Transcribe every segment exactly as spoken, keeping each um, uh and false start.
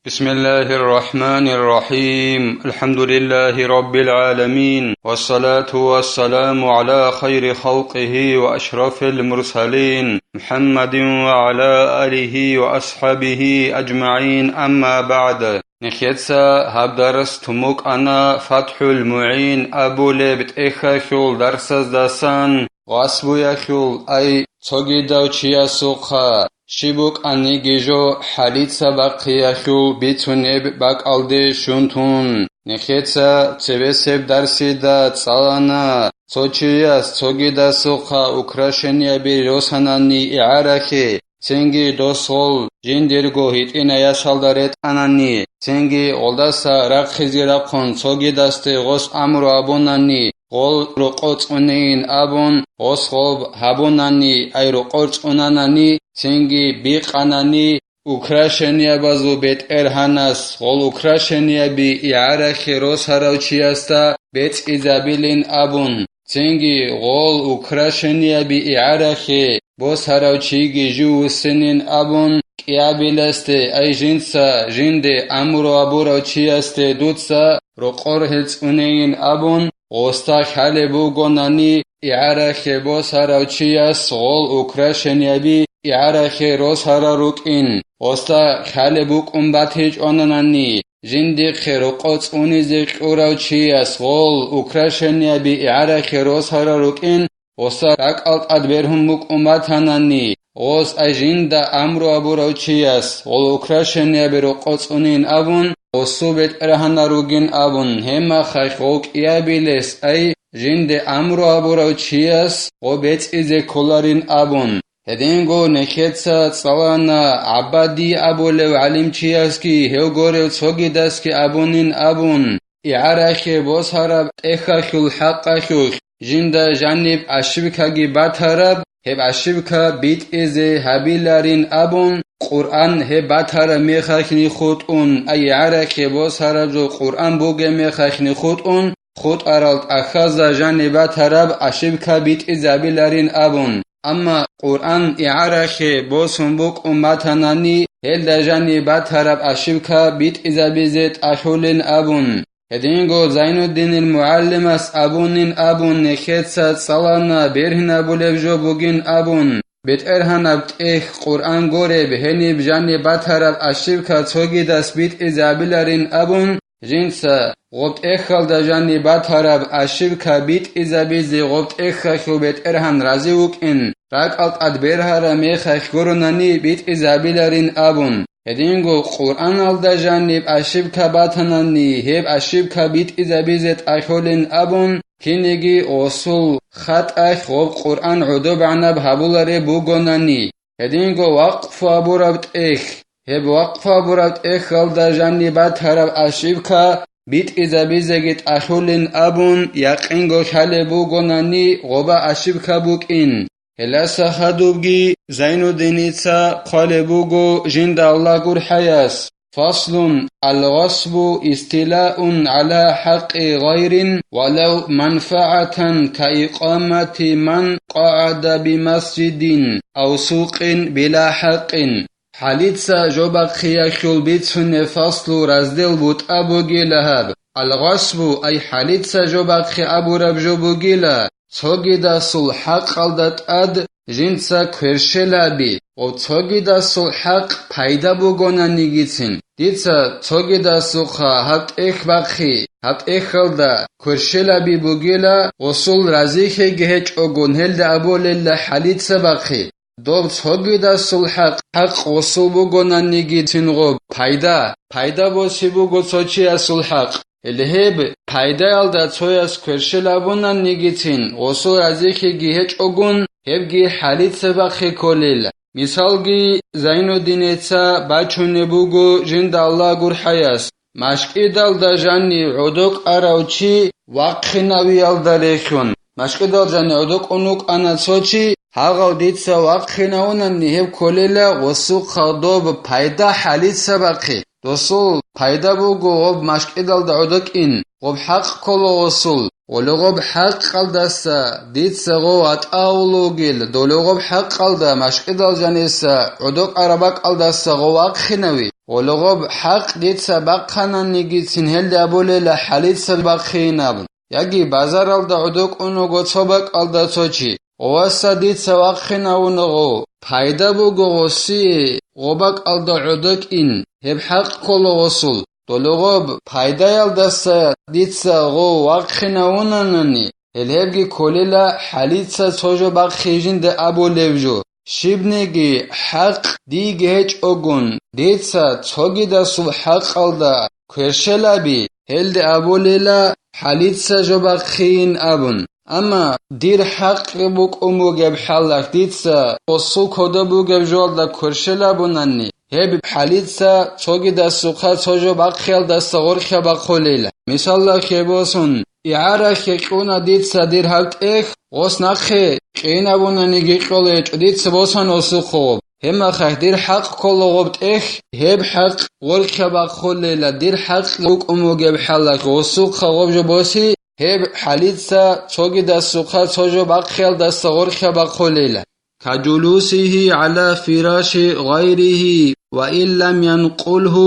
بسم الله الرحمن الرحيم. الحمد لله رب العالمين. والصلاة والسلام على خير خلقه وأشرف المرسلين محمد وعلى آله وأصحابه أجمعين. أما بعد. Нехеца гьаб дарс тумукъана ФатхӀул МугӀин абулеб тӀехьалъул дарсаздасан, гъасбуялъул, ай, цогидав чиясухъа щиб букӀаниги жо хӀалица бахъиялъул бицунеб бакӀалде щун тун. Нехеца цебесеб дарсида цӀалана, цо чияс цогидасухъа украшенияби росанани игӀарахъе, цинги дос гъол жиндирго гьитӀинай ясалда ретӀанани, цинги гъолдаса рахъизе рахъун цогидасде гъос амру абунани, гъол рокъо цӀунейин абун, гъос гъоб гьабунани, ай рокъор цӀунанани, цинги бикъанани, украшениябазул бетӀергьанас гъол украшенияби игӀарахъе росарав чиясда бецӀизабилин абун, цинги гъол украшенияби игӀарахъе босарав чиги жив вуссинин абун, кӀиабиласде, ай жинца жинде амру абурав чиясде дуца рокъор гьел цӀунейин абун, гъосда хъалеб бугонани, игӀарахъе босарав чияс гъол украшенияби игӀарахъе росарал рукӀин, гъосда хъалеб букӀун батичӀонанани, жиндихъе рокъо цӀунизе кьурав чияс гъол украшенияби игӀарахъе росарал рукӀин, гъосда ракӀал тӀад бергьун букӀун батанани, гъос ай жинда амру абурав чияс гъол украшенияби рокъо цӀунин абун, гъосул бетӀергьанал ругин абун, гьебмахалъ гъов кӀиабилес ай жинде амру абурав чияс гъо бецӀизе кколарин абун. Гьединго нехеца цӀалана ГӀаббади абулев гӀалимчиясги гьев горев цогидасги абунин абун, игӀарахъе босараб тӀехьалъул хӀакъалъулъ жинда жаниб ошибкаги батараб, гьеб ошибка битӀизе гьабиларин абун, Къуръан гьеб батараб мехалъни хутӀун, ай игӀарахъе босараб жо Къуръан бугеб мехалъни хутӀун, хутӀарал тӀахьазда жаниб батараб ошибка битӀизабиларин абун. Амма Къуръан игӀарахъе босун букӀун батанани, гьелда жаниб батараб ошибка битӀизабизе тӀалъулин абун. Гьединго Зайнуддинил мугӀалимас абунин абун нехеца цӀалана бергьинабулеб жо бугин абун, бетӀергьанаб тӀехь Къуръан гореб гьениб жаниб батараб ошибка цогидас битӀизабиларин абун, жинца гъоб тӀехьалда жаниб батараб ошибка битӀизабизе гъоб тӀехьалъул бетӀергьан рази вукӀин, ракӀал тӀад бергьараб мехалъ гуронани битӀизабиларин абун. Гьединго Къуръаналда жаниб ошибка батанани, гьеб ошибка битӀизабизе тӀалъулин абун, кинеги гъосул хатӀалъ гъоб Къуръан гӀодобегӀанаб гьабулареб бугонани, гьединго вакъфу абураб тӀехь, гьеб вакъфу абураб тӀехьалда жаниб батараб ошибка битӀизабизеги тӀалъулин абун, якъинго лъалеб бугонани гъоба ошибка букӀин. Гьелдаса хадубги Зайнуддиница хъвалеб буго жинда Аллагь гурхӀаяс: «Фаслун, алгъасбу истилаун гӀала хӀакъи гъайрин валав манфагӀатан каикъамати ман къагӀада бимасжидин ав сукъин била хӀакъин». ХӀалица жо бахъиялъул бицунеб фаслу, раздел, бутӀа бугила гьаб. Алгъасбу, ай хӀалица жо бахъи абураб жо бугила, цогидасул хӀакъалда тӀад жинца кверщелаби, ва цогидасул хӀакъ пайда бугонанигицин. Дица цогидасухъа гьаб тӀехь бахъи, гьаб тӀехьалда кверщелаби бугила, гъосул разихьеги гьечӀогун гьелда абулелла хӀалица бахъи. Доб цогидасул хӀакъ, хӀакъ гъосул бугонанигицин гъоб пайда, пайда боси буго цо чиясул хӀакъ. Гьеле гьеб пайдаялда цояс кверщел абунанигицин, гъосул разихьеги гьечӀогун, гьебги хӀалица бахъи кколел. Мисалги, Зайнуддинеца бачунеб буго жинда Аллагь гурхӀаяс. МашкӀидалда жанив гӀодокӀарав чи вахъинавиялда рехьун. МашкӀидал жанив гӀодокӀун вукӀана цо чи, гьагъав дица вахъинавунани гьеб кколела гъосухъа доб пайда хӀалица бахъи. Досул пайда буго гъоб машкӀидалда гӀодокӀин, гъоб хӀакъ ккола гъосул. Гъоле гъоб хӀакъалдаса дица гъов ватӀа авулугил, доле гъоб хӀакъалда машкӀидал жаниса гӀодокӀараб бакӀалдаса гъов вахъинави. Гъолгъоб хӀакъ дица бахъананигицин гьелде абулела хӀалица бахъейин абун. Яги базаралда гӀодокӀун вуго цо бакӀалда цо чи, гъоваса дица вахъинавуна гъов, пайда буго гъосие гъо бакӀалда гӀодокӀин, гьеб хӀакъ ккола гъосул. Долгъоб пайдаялдаса дица гъов вахъинавунанани, гьел гьебги кколела хӀалица цо жо бахъи жинда абулеб жо. Щибниги хӀакъ диги гьечӀогун, дица цогидасул хӀакъалда кверщелаби, гьелде абулела хӀалица жо бахъийин абун. Амма дир хӀакъ букӀун бугеб хӀалалъ дица осул кодоб бугеб жоялда кверщелабунани, гьеб хӀалица цогидасухъа цо жо бахъиялдаса гъоркьа бахъулейла. Мисаллахъе босун, игӀарахъе кьуна дица дир гьаб тӀехь, гъос нахъе кьейин абунаниги кьола гьечӀо, дица босан осухъо гъоб. Гьебмахалъ дир хӀакъ ккола гъоб тӀехь, гьеб хӀакъ гъоркьа бахъулейла, дир хӀакъ букӀун бугеб хӀалалъ гъосухъа гъоб жо боси, гьеб хӀалица цогидасухъа цо жо бахъиялдаса гъоркьа бахъулейла. كجلوسه على فراش غيره وإن لم ينقله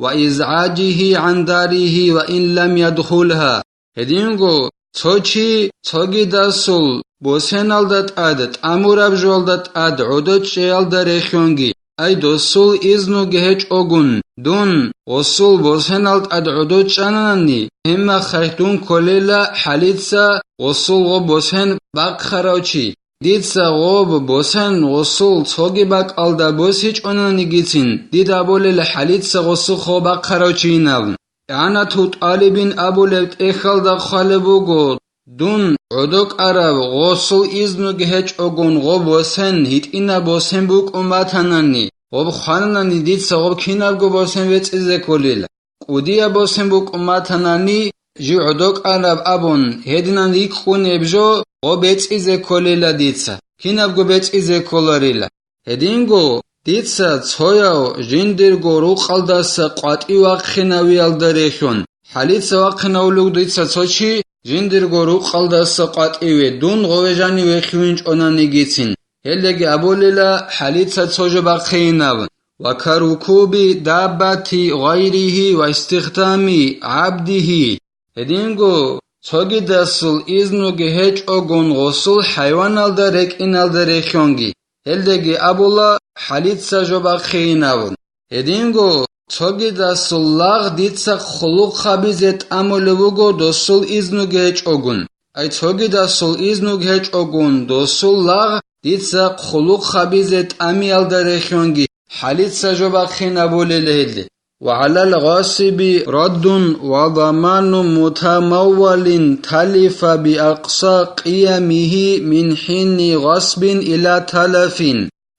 وإزعاجه عن داره وإن لم يدخلها. Гьединго цо чи цогидасул босеналда тӀад, тӀамураб жоялда тӀад гӀодочӀеялда рехьонги, ай досул изнуги гьечӀогун, дун гъосул босенал тӀад гӀодочӀанани, гьебмахалъ дун кколела хӀалица гъосул гъоб босен бахъарав чи. Дица гъоб босен гъосул цоги бакӀалда босичӀонанигицин, дида абулел хӀалица гъосухъ гъоб бахъарав чийин абун. ИгӀанату тӀалибин абулеб тӀехьалда хъвалеб буго, дун гӀодокӀараб гъосул изнуги гьечӀогун гъоб босен гьитӀинаб босен букӀун батанани, гъоб хванани дица гъоб кинабго босен бецӀизе кколила. КӀудияб босен букӀун батанани, жив гӀодокӀараб абун, гьединан рикӀкӀунеб жо гъо бецӀизе кколела дица, кинабго бецӀизе кколарила. Гьединго дица цояв жиндирго рукъалдаса къватӀив вахъинавиялда рехьун, хӀалица вахъинавулев дица цо чи жиндирго рукъалдаса къватӀиве, дун гъове жанив вехьвинчӀонанигицин, гьелдаги абулела хӀалица цо жо бахъейин абун. وكركوب دابة غيره واستخدام عبده. Гьединго цогидасул изнуги гьечӀогун гъосул хӀайваналда рекӀиналда рехьонги, гьелдаги абула хӀалица жо бахъейин абун. Гьединго цогидасул лагъ дица хъулухъ гьабизе тӀамулеб буго досул изнуги гьечӀогун. Ай цогидасул изнуг гьечӀогун досул лагъ дица хъулухъ гьабизе тӀамиялда рехьонги хӀалица жо бахъин абулел гьелде. وعلى الغاصب رد وضمان متمول تلف بأقصى قيمه من حين غصب إلى تلف.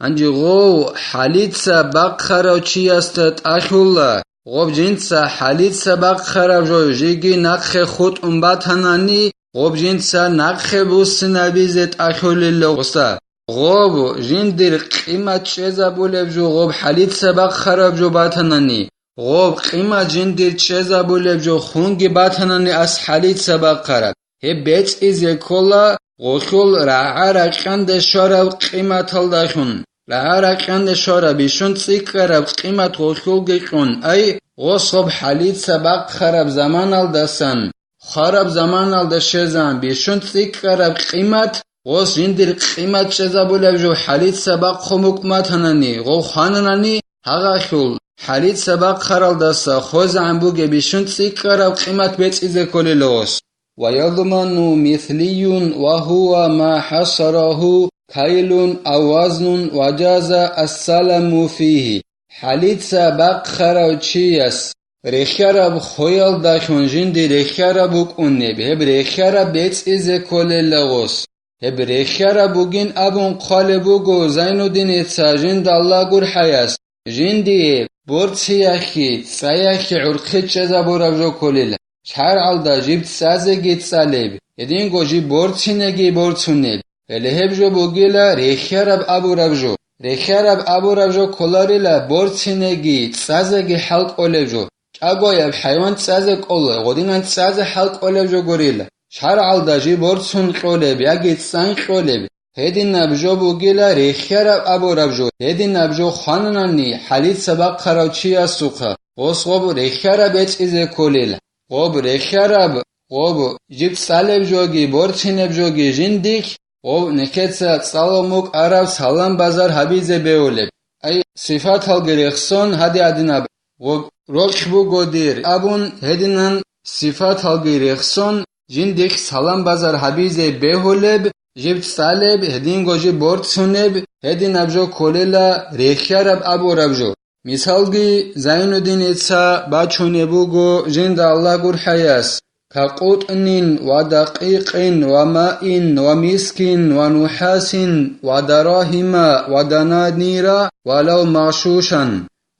Гьанже гъов хӀалица бахъарав чиясда тӀалъула, гъоб жинца хӀалица бахъараб жо жеги нахъе хутӀун батанани, гъоб жинца нахъе буссинабизе тӀалъулел гъоса. Гъоб жиндир къимат чӀезабулеб жо гъоб хӀалица бахъараб жо батанани, гъоб къимат жиндир чӀезабулеб жо хунги батанани ас хӀалица бахъараб. Гьеб бецӀизе ккола гъолъул рагӀа-ракьанде щвараб къиматалдалъун. РагӀа-ракьанде щвараб бищун цӀикӀкӀараб къимат гъолъулги кьун, ай, гъос гъоб хӀалица бахъараб заманалдасан, хвараб заманалда щвезан бищун цӀикӀкӀараб къимат, гъос жиндир къимат чӀезабулеб жо хӀалица бахъун букӀун батанани, гъов хвананани, гьагъалъул хӀалица бахъаралдаса хвезегӀан бугеб бищун цӀикӀкӀараб къимат бецӀизе кколел гъос. ويضمن مثلي وهو ما حصره كيل أو وزن وجاز السلم فيه. ХӀалица бахъарав чияс рехьараб хвеялдалъун жинди рехьараб букӀунеб, гьеб рехьараб бецӀизе кколел гъос. Гьеб рехьараб бугин абун хъвалеб буго Зайнуддиница жинда Аллагь гурхӀаяс, жиндие борциялъе, цӀаялъе гӀурхъи чӀезабураб жо кколила. ШаргӀалда жиб цӀазеги цӀалеб, гьединго жиб борцинеги борцунеб. Гьеле гьеб жо бугила рехьараб абураб жо. Рехьараб абураб жо кколарила борцинеги цӀазеги хӀалкӀолеб жо. ЧӀагояб хӀайван цӀазе кӀола, гъодинан цӀазе хӀалкӀолеб жо гурила. ШаргӀалда жиб борцун кьолеб яги цӀан кьолеб, гьединаб жо бугила рехьараб абураб жо, гьединаб жо хвананани хӀалица бахъарав чиясухъа, гъос гъоб рехьараб бецӀизе кколел. Гъоб рехьараб, гъоб жиб цӀалеб жоги, борцинеб жоги жиндихь, гъоб нехеца цӀалаб мукӀараб салам-базар гьабизе бегьулеб. Ай, сифаталги рехсон гьади гьадинаб, гъоб рокь буго дир абун гьединан сифаталги рехсон, жиндихь салам-базар гьабизе бегьулеб, жиб цӀалеб, гьединго жиб борцунеб, гьединаб жо кколела рехьараб абураб жо. Мисалги, Зайнуддиница бачунеб буго жинда Аллагь гурхӀаяс: «Ка къутӀнин ва дакъикъин ва маин ва мискин ва нухӀасин ва дарагьима ва дананира ва лав магӀшушан».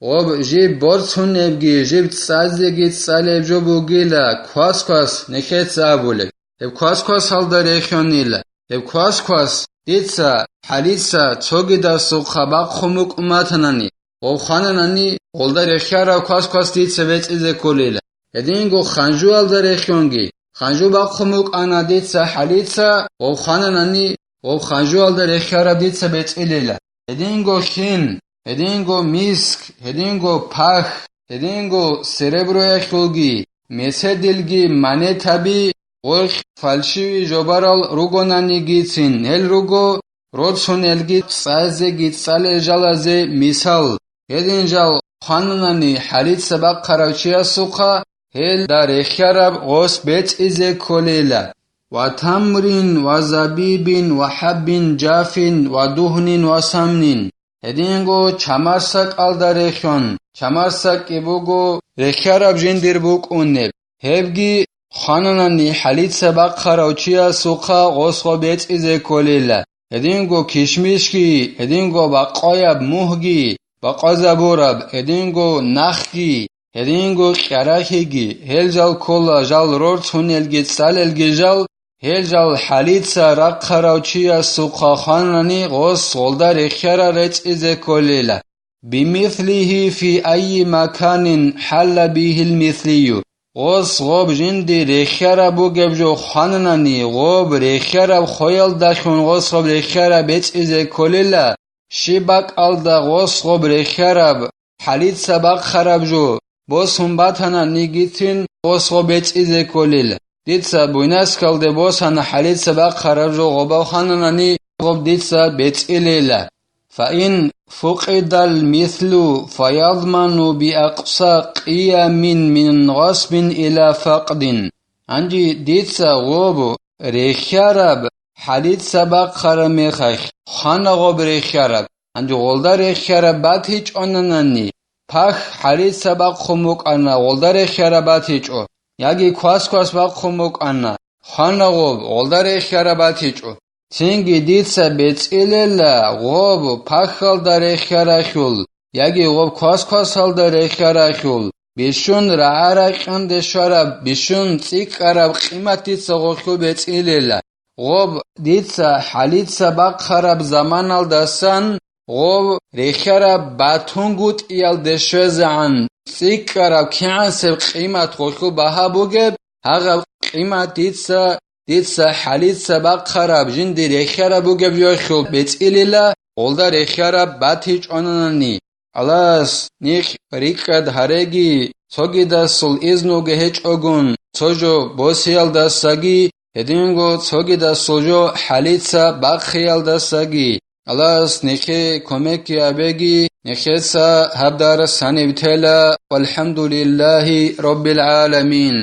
Гъоб жиб борцунебги, жиб цӀазеги цӀалеб жо бугила квас-квас нехеца абулеб. Гьеб квас-квасалда рехьонила. Гьеб квас-квас дица хӀалица цогидасухъа бахъун букӀун батанани, гъоб хвананани, гъолда рехьараб квас-квас дица бецӀизе кколила. Гьединго ханжуялда рехьонги, ханжу бахъун букӀана дица хӀалица, гъоб хвананани, гъоб ханжуялда рехьараб дица бецӀилила. Гьединго хин, гьединго миск, гьединго пах, гьединго сереброялъулги, меседилги монетаби, гъоркь фальшивый жобарал ругонанигицин, гьел руго рорцунелги цӀазеги цӀалел жалазе мисал. Гьедин жал хвананани хӀалица бахъарав чиясухъа, гьелда рехьараб гъос бецӀизе кколейила: «Ва тамрин, ва забибин, ва хӀаббин жафин, ва дугьнин, ва самнин». Гьединго чамарсакӀалда рехьон, чамарсакӀги буго рехьараб жиндир букӀунеб. Гьебги хвананани хӀалица бахъарав чиясухъа гъос гъоб бецӀизе кколейила. Гьединго кишмишги, гьединго бакъояб мугьги, бакъозабураб, гьединго нахги, гьединго кьарахиги, гьел жал ккола жал рорцунелги цӀалелги жал, гьел жал хӀалица рахъарав чиясухъа хванани гъос гъолда рехьараб бецӀизе кколейила. «Бимислигьи фи айи маканин хӀалла бигьил мислию». Гъос гъоб жинди рехьараб бугеб жо хвананани, гъоб рехьараб хоялдалъун гъос гъоб рехьараб бецӀизе кколила, щиб бакӀалда гъос гъоб рехьараб, хӀалица бахъараб жо босун батананигицин гъос гъоб бецӀизе кколила. Дица буйнаскалде босана хӀалица бахъараб жо гъобав хвананани гъоб дица бецӀилейила. «Фаин фукъидал мислу фаядману биакъса къиямин мин гъасбин ила факъдин». Гьанже дица гъоб рехьараб хӀалица бахъараб мехалъ, хвана гъоб рехьараб. Гьанже гъолда рехьараб батичӀонанани, пах хӀалица бахъун букӀана, гъолда рехьараб батичӀо, яги квас-квас бахъун букӀана, хвана гъоб, гъолда рехьараб батичӀо. Цинги дица бецӀилела гъоб пахалда рехьарахьул, яги гъоб квас-квасалда рехьарахьул, бищун рагӀа-ракьанде щвараб, бищун цӀикӀкӀараб къимат дица гъолъул бецӀилела. Гъоб дица хӀалица бахъараб заманалдасан гъоб рехьараб батунгутӀиялде щвезегӀан цӀикӀкӀараб кигӀансеб къимат гъолъул багьа бугеб, гьагъаб къимат дица, дица хӀалица бахъараб жинди рехьараб бугеб жохӀул бецӀилила, гъолда рехьараб батичӀонанани. Аллагьас нилъ рикӀкӀад гьареги, цогидасул изнуги гьечӀогун, цо жо босиялдасаги, гьединго цогидасул жо хӀалица бахъиялдасаги. Аллагьас нилъее кумекги гьабеги, нилъеца гьаб дарс гьаниб тела. Валхамдулиллагьи раббил гӀаламин.